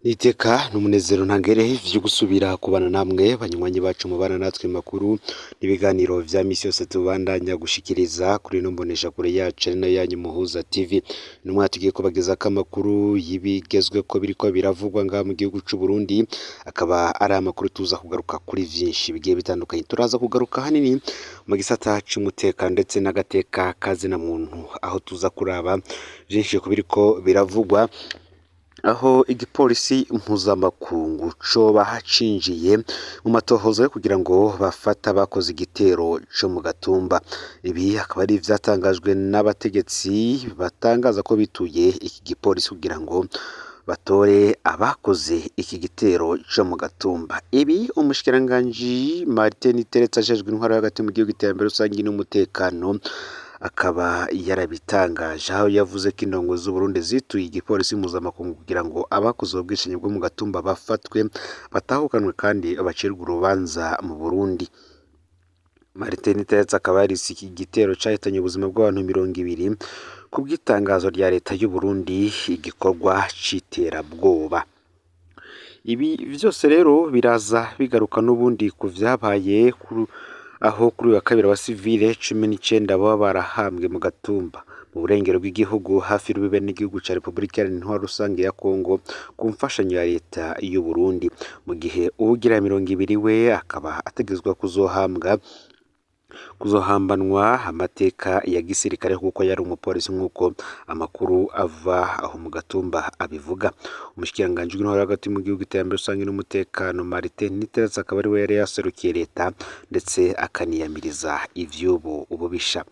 N'iteka n'umunezero ntangere vyo gusubira kubana namwe banywanyi bacu mubana natwe makuru n'ibiganiro vya misi yose tubandanya gushikiriza kuri ino mboneshakure yacu ari nayo yanyu Muhuza TV. N'umwanya tugiye kubagezako amakuru y'ibigezweko biriko biravugwa ngaha mu gihugu c'u Burundi, akaba ari amakuru tuza kugaruka kuri vyinshi bigiye bitandukanye. Turaza kugaruka hanini mu gisata c'umutekano ndetse n'agateka kazina muntu, aho tuza kuraba vyinshi ku biriko biravugwa aho igipolisi mpuzamakungu coba cinjiye mu matohoza yo kugira ngo bafate abakoze igitero co mu Gatumba. Ibi akaba ari ivyatangajwe n'abategetsi batangaza ko bituye iki gipolisi kugira ngo batore abakoze iki gitero co mu Gatumba. Ibi umushikiranganji Martin Niteretse ajejwe intwaro yo hagati mu gihugu, iterambere rusangi n'umutekano akaba yarabitangaje, aho yavuze ko indongozi z'Uburundi zituye igipolisi mpuzamakungu kugira ngo abakoze ubwo bwicanyi bwo mu Gatumba bafatwe, batahukanwe kandi bacirwe urubanza mu Burundi. Martin Niteretse akaba yarise iki gitero cahitanye ubuzima bw'abantu 20 kubw'itangazo rya leta y'u Burundi igikorwa c'iterabwoba. Ibi vyose rero biraza bigaruka n'ubundi ku vyabaye aho kuri uyu wa kabiri abasivile 19 boba barahambwe mu Gatumba mu burengero bw'igihugu hafi y'urubibe n'igihugu ca Repubulika Iharanira Intwaro Rusange ya Kongo ku mfashanyo ya leta y'u Burundi, mu gihe uwugira 20 we akaba ategerezwa kuzohambanwa amateka ya gisirikare kuko yari umupolisi nk'uko amakuru ava aho mu Gatumba abivuga. Umushikiranganji w'intwaro hagati mu gihugu, iterambere rusange n'umutekano Martin Niteretse akaba ariwe yari yaserukiye leta ndetse akaniyamiriza ivy'ubu ububisha.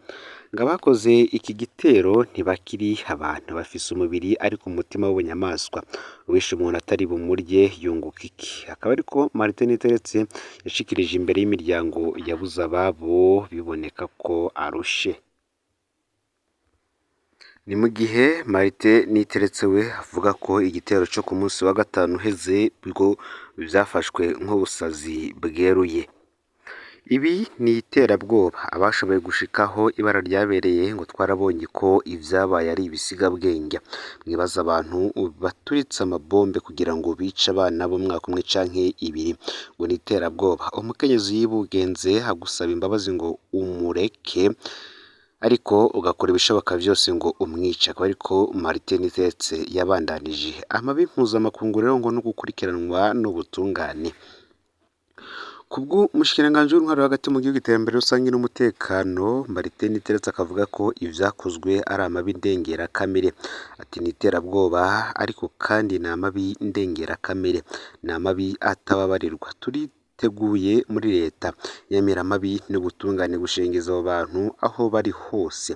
Ngo abakoze iki gitero ntibakiri abantu, bafise umubiri ariko umutima w'ubunyamaswa. Uwishe umuntu atari bumurye yunguka iki? Akaba ariko Martin Niteretse yashikirije imbere y'imiryango yabuze ababo biboneka ko arushe. Ni mu gihe Martin Niteretse we avuga ko igitero co ku munsi wa gatanu uheze bwo vyafashwe nk'ubusazi bweruye. Ibi ni iterabwoba, abashoboye gushikaho ibara ryabereye ngo twarabonye ko ivyabaye ari ibisigabwenge. Mwibaze abantu baturitse amabombe kugira ngo bice abana b'umwaka umwe canke ibiri, ngo ni iterabwoba. Umukenyezi yibugenze agusaba imbabazi ngo umureke, ariko ugakora ibishoboka vyose ngo umwice. Akaba ariko Martin Niteretse yabandanije. Amabi mpuzamakungu rero ngo no gukurikiranwa n'ubutungane. Kubw'umushikiranganji w'intwaro hagati mu gihugu, iterambere rusange n'umutekano Martin Niteretse akavuga ko ivyakozwe ari amabi ndengerakamere. Ati ni iterabwoba ariko kandi ni amabi ndengerakamere, ni amabi atababarirwa. Turiteguye muri leta yemera amabi n'ubutungane gushengeza abo bantu aho bari hose.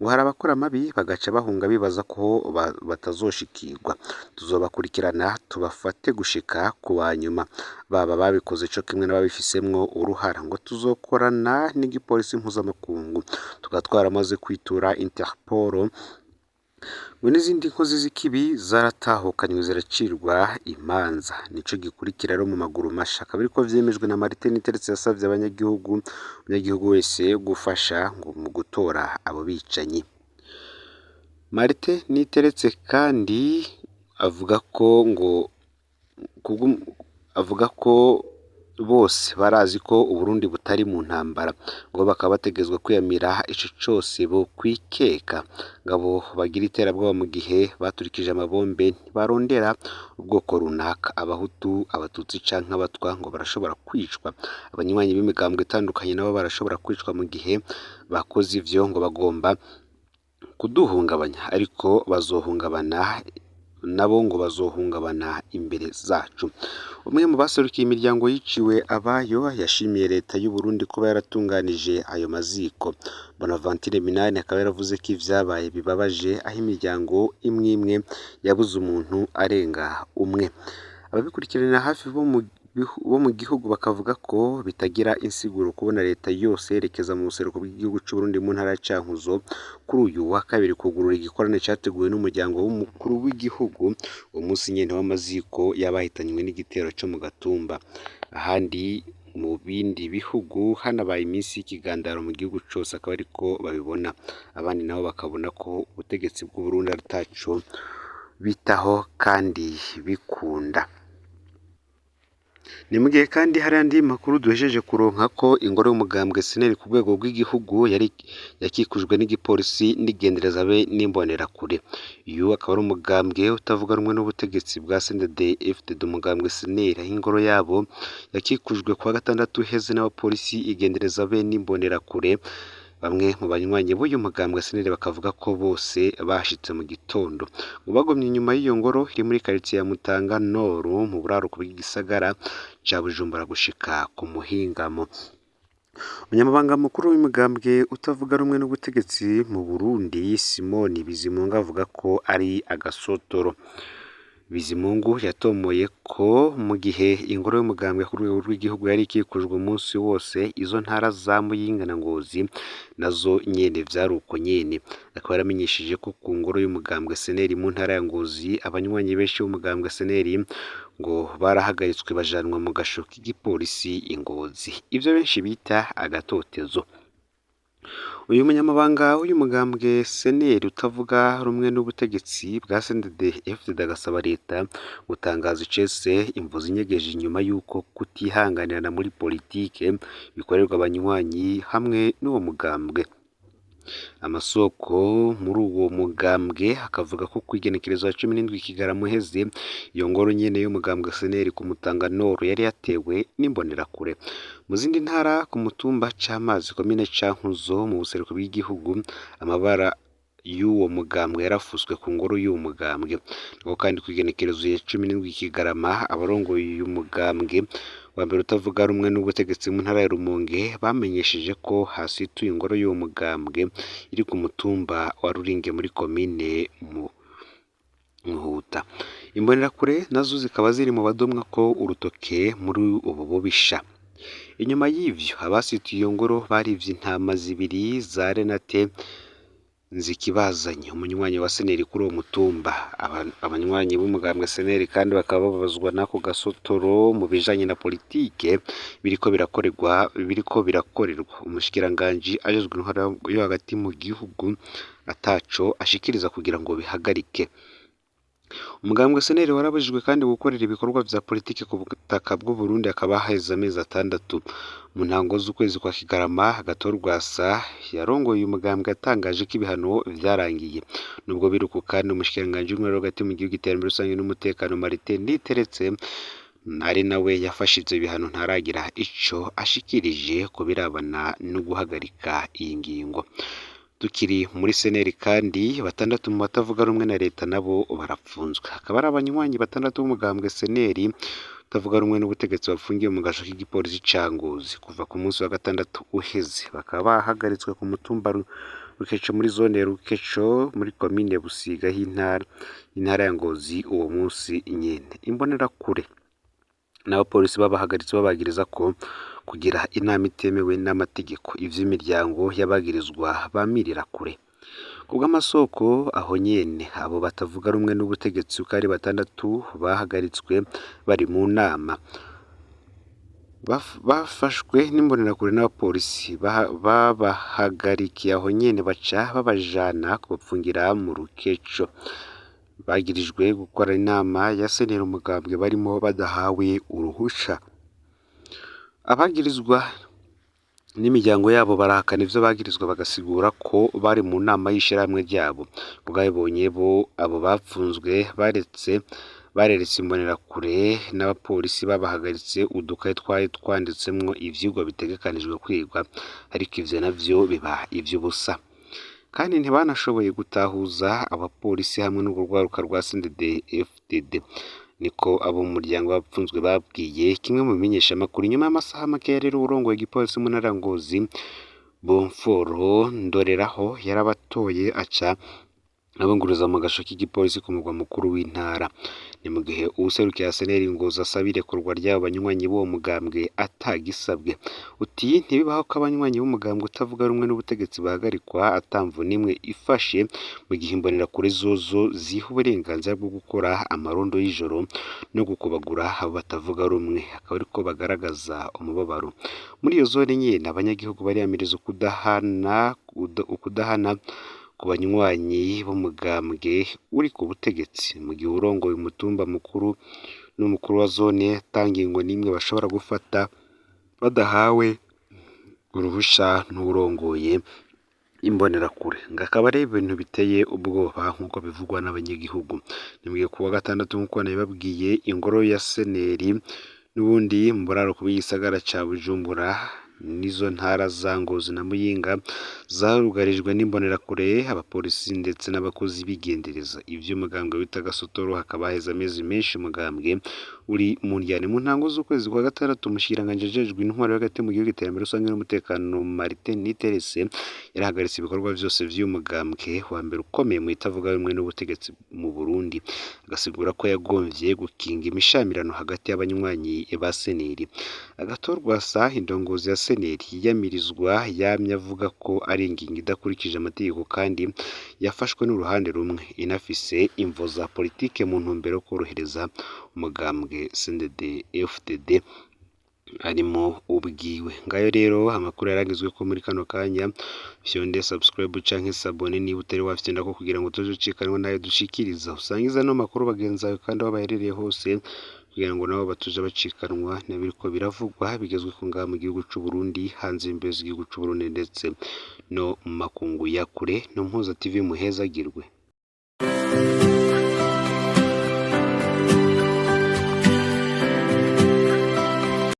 Ngo hari abakora amabi bagaca bahunga bibaza ko batazoshikirwa. Tuzobakurikirana tubafate gushika ku wa nyuma, baba babikoze co kimwe n'ababifisemwo uruhara. Ngo tuzokorana n'igipolisi mpuzamakungu, tukaba twaramaze kwitura Interpol, ngo n'izindi nkozi z'ikibi zaratahukanywe ziracirwa imanza. Nico gikurikira rero mu maguru masha. Akaba ariko vyemejwe na Martin Niteretse yasavye abanyagihugu, umunyagihugu wese gufasha ngo mu gutora abo bicanyi. Martin Niteretse kandi avuga ko ngo avuga ko bose barazi ko Uburundi butari mu ntambara, ngo bakaba bategerezwa kwiyamira ico cose bokwikeka. Ngo abo bagira iterabwoba mu gihe baturikije amabombe ntibarondera ubwoko runaka, abahutu, abatutsi canke abatwa ngo barashobora kwicwa. Abanywanyi b'imigambwe itandukanye nabo barashobora kwicwa mu gihe bakoze ivyo ngo bagomba kuduhungabanya, ariko bazohungabana nabo ngo bazohungabana imbere zacu. Umwe mu baserukiye imiryango yiciwe abayo yashimiye leta y'u Burundi kuba yaratunganije ayo maziko. Bonaventure Minani akaba yaravuze ko ivyabaye bibabaje, aho imiryango imwe imwe yabuze umuntu arenga umwe. Ababikurikiranira hafi bo mu gihugu bakavuga ko bitagira insiguro kubona leta yose yerekeza mu buseruko bw'igihugu c'u Burundi mu ntara ya Cankuzo kuri uyu wa kabiri kugurura igikorane categuwe n'umuryango w'umukuru w'igihugu, uwo munsi nyene w'amaziko y'abahitanywe n'igitero co mu Gatumba. Ahandi mu bindi bihugu hanabaye iminsi y'ikigandaro mu gihugu cose, akaba ariko babibona. Abandi nabo bakabona ko ubutegetsi bw'u Burundi ataco bitaho kandi bikunda. Ni mu gihe kandi hari andi makuru duhejeje kuronka ko ingoro y'umugambwe SNL ku rwego rw'igihugu yari yakikujwe n'igipolisi n'igendereza be n'imbonerakure. Uyu akaba ari umugambwe utavuga rumwe n'ubutegetsi bwa CNDD-FDD, umugambwe SNL, aho ingoro yabo yakikujwe kuwa gatandatu uheze n'abapolisi, igendereza be n'imbonerakure. Bamwe mu banywanyi b'uyu mugambwe SNL bakavuga ko bose bashitse mu gitondo, ngo bagumye inyuma y'iyo ngoro iri muri quartier ya Mutanga Nord mu buraruko bw'igisagara ca Bujumbura gushika ku muhingamo. Umunyamabanga mukuru w'umugambwe utavuga rumwe n'ubutegetsi mu Burundi, Simoni Bizimungu, avuga ko ari agasotoro. Bizimungu yatomoye ko mu gihe ingoro y'umugambwe ku rwego rw'igihugu yari ikikujwe umunsi wose, izo ntara za Muyinga na Ngozi nazo nyene vyari uko nyene. Akaba yaramenyesheje ko ku ngoro y'umugambwe SNL mu ntara ya Ngozi, abanywanyi benshi b'umugambwe SNL ngo barahagaritswe bajanwa mu gasho k'igipolisi i Ngozi, ivyo benshi bita agatotezo. Uyu munyamabanga w'uyu mugambwe SNL utavuga rumwe n'ubutegetsi bwa CNDD-FDD agasaba leta gutangaza icese imvo zinyegeje inyuma y'uko kutihanganirana muri politike bikorerwa abanywanyi hamwe n'uwo mugambwe. Amasoko muri uwo mugambwe akavuga ko kw'igenekerezo ya 17 Kigarama uheze, iyo ngoro nyene y'umugambwe SNL ku Mutanga Nord yari yatewe n'imbonerakure. Mu zindi ntara, ku mutumba Camazi, komine Cankuzo mu buseruko bw'igihugu, amabara y'uwo mugambwe yarafuswe ku ngoro y'uwo mugambwe. Nako kandi kw'igenekerezo ya 17 Kigarama, abarongoye uyu mugambwe wa mbere utavuga rumwe n'ubutegetsi mu ntara ya Rumonge bamenyesheje ko hasituye ingoro y'uwo mugambwe iri ku mutumba wa Ruringe muri komine Muhuta. Imbonerakure nazo zikaba ziri mu badomwa ko urutoke muri ubu bubisha. Inyuma y'ivyo, abasituye iyo ngoro barivye intama zibiri za Renate Nzikibazanye, umunywanyi wa SNL kuri uwo mutumba. Abanywanyi b'umugambwe SNL kandi bakaba bababazwa n'ako gasotoro mu bijanye na politike biriko birakorerwa umushikiranganji ajejwe intwaro yo hagati mu gihugu ataco ashikiriza kugira ngo bihagarike. Umugambwe SNL warabujijwe kandi gukorera ibikorwa vya politike ku butaka bw'Uburundi, hakaba haheze amezi 6. Mu ntango z'ukwezi kwa Kigarama, Agathon Rwasa yarongoye uyu mugambwe yatangaje ko ibihano vyarangiye. Nubwo biruko kandi, umushikiranganji w'intwaro hagati mu gihugu, iterambere rusange n'umutekano, Martin Niteretse, ari nawe yafashe ivyo bihano, ntaragira ico ashikirije ku birabana no guhagarika iyi ngingo. Tukiri muri SNL kandi, batandatu mu batavuga rumwe na leta nabo barapfunzwe. Hakaba ari abanywanyi batandatu b'umugambwe SNL utavuga rumwe n'ubutegetsi bafungiwe mu gasho k'igipolisi ca Ngozi kuva ku munsi wa gatandatu uheze. Bakaba bahagaritswe ku mutumba Rukeco muri zone Rukeco muri komine Busiga y'intara intara ya Ngozi uwo munsi nyene. Imbonerakure n'abapolisi babahagaritse babagiriza ko kugira inama itemewe n'amategeko, ivy'imiryango y'abagirizwa bamirira kure. Kubw'amasoko aho nyene, abo batavuga rumwe n'ubutegetsi uko ari batandatu bahagaritswe bari mu nama. Bafashwe n'imbonerakure n'abapolisi babahagarikiye aho nyene, baca babajana kubapfungira mu Rukeco. Bagirijwe gukora inama ya SNL, umugambwe barimo, badahawe uruhusha. Abagirizwa n'imiryango yabo barahakana ivyo bagirizwa, bagasigura ko bari mu nama y'ishirahamwe ryabo. Bwabibonye bo abo bapfunzwe bareretse imbonerakure n'abapolisi babahagaritse udukaye twari twanditsemwo ivyigwa bitegekanijwe kwigwa, ariko ivyo navyo biba ivy'ubusa. Kandi ntibanashoboye gutahuza abapolisi hamwe n'urwo rwaruka rwa CNDD-FDD. Niko abo mu muryango w'abapfunzwe babwiye kimwe mu bimenyeshamakuru. Inyuma y'amasaha makeya rero, uwurongoye igipolisi mu ntara ya Ngozi, Bonforo Ndoreraho, yarabatoye aca abunguruza mu gasho k'igipolisi ku mugwa mukuru w'intara. Ni mu gihe uwuserukira SNL Ngozi asaba irekurwa ry'abo banywanyi b'uwo mugambwe atagisabwe. Uti ntibibaho ko abanywanyi b'umugambwe utavuga rumwe n'ubutegetsi bahagarikwa atamvo n'imwe ifashe, mu gihe imbonerakure zozo ziha uburenganzira bwo gukora amarondo y'ijoro no gukubagura abo batavuga rumwe, akaba ariko bagaragaza umubabaro. Muri iyo zone nyene, abanyagihugu bariyamiriza ukudahana ku banywanyi b'umugambwe uri ku butegetsi, mu gihe uwurongoye umutumba mukuru n'umukuru wa zone ata ngingo n'imwe bashobora gufata badahawe uruhusha n'uwurongoye imbonerakure. Ngo akaba ari ibintu biteye ubwoba nk'uko bivugwa n'abanyagihugu. Ni mugihe kuwa gatandatu nk'uko nabibabwiye, ingoro ya seneri n'ubundi mu buraruko bw'igisagara ca Bujumbura n'izo ntara za Ngozi na Muyinga zarugarijwe n'imbonerakure, abapolisi ndetse n'abakozi b'igendereza. Ivy'umugambwe wita Gasotoro hakaba haheze amezi menshi umugambwe uri mu ndyane. Mu ntango z'ukwezi kwa gatandatu, umushikiranganji ajejwe intwaro yo hagati mu gihugu, iterambere rusange n'umutekano, Martin Niteretse, yarahagaritse ibikorwa vyose vy'uyu mugambwe wa mbere ukomeye mu itavuga rumwe n'ubutegetsi mu Burundi, agasigura ko yagomvye gukinga imishamirano hagati y'abanywanyi ba seneri. Agatorwasa, indongozi ya seneri yiyamirizwa, yamye avuga ko ari ingingo idakurikije amategeko kandi yafashwe n'uruhande rumwe, inafise imvo za politike mu ntumbero yo kworohereza umugambwe CNDD FDD arimo ubwiwe. Ngayo rero amakuru yaragezwe ko muri kano kanya. Fyonde subscribe canke s'abonner niba utari wafyondako kugira ngo utoze ucikanwa nayo dushikiriza. Usangiza ano makuru bagenzi bawe kandi aho baherereye hose kugira ngo nabo batuze bacikanwa n'ibiriko biravugwa bigezweko ngaha mu gihugu c'u Burundi, hanze y'imbibe z'igihugu c'u Burundi ndetse no mu makungu ya kure. No Mpuza TV, muhezagirwe.